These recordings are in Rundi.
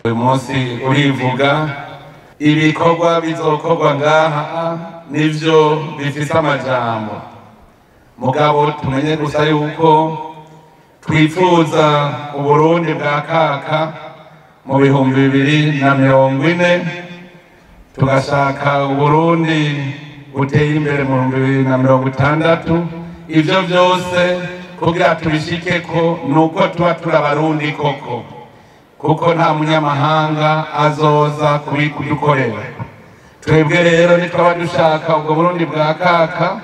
Uyu munsi urivuga ibikorwa bizokorwa ngaha nivyo bifise amajambo, mugabo tumenye gusa yuko twifuza Uburundi bwa kaka mu 2040, tugashaka Uburundi buteye imbere mu 2060. Ivyo vyose kugira tubishikeko nuko tuba turi Abarundi koko, kuko nta munyamahanga azoza kubikudukorera. Twebwe rero nitwaba dushaka ubwo Burundi bwa kaka,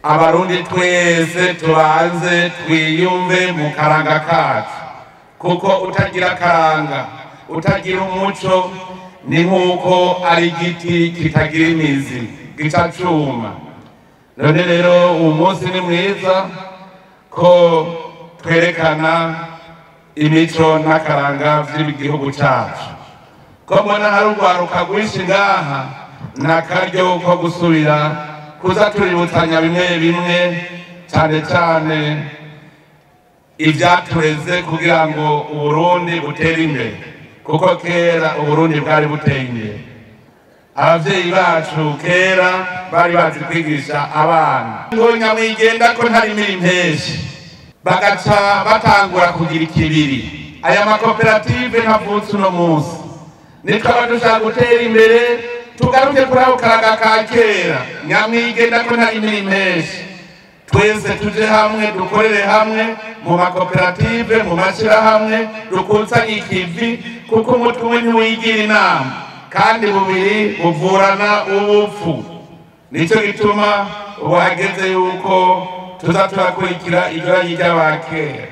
Abarundi twese tubanze twiyumve mu karanga kacu, kuko utagira karanga, utagira umuco, ni nk'uko ari igiti kitagira imizi gica cuma. None rero uyu munsi ni mwiza ko twerekana imico n'akaranga vy'igihugu cacu. Ko mbona hari urwaruka rwinshi ngaha, n'akaryo ko gusubira kuza tuributsanya bimwe bimwe, cane cane ivyatureze kugira ngo Uburundi butere imbere, kuko kera Uburundi bwari buteye imbere. Abavyeyi bacu kera bari bazi kwigisha abana ngo nyamwigenda ko ntarimira impeshi, bagaca batangura kugira ikibiri. Aya makoperative ntavutse uno munsi. Nitwaba dushaka gutera imbere, tugaruke kuri ako karaga ka kera, nyamwigenda ko ntarimira impeshi. Twese tuje hamwe, dukorere hamwe mu makoperative, mu mashirahamwe, dukusanye ikivi, kuko umutwe umwe ntiwigira inama, kandi bubiri buvurana ubupfu. Nico gituma ubu hageze yuko tuza turakurikira iryo ry'abakera.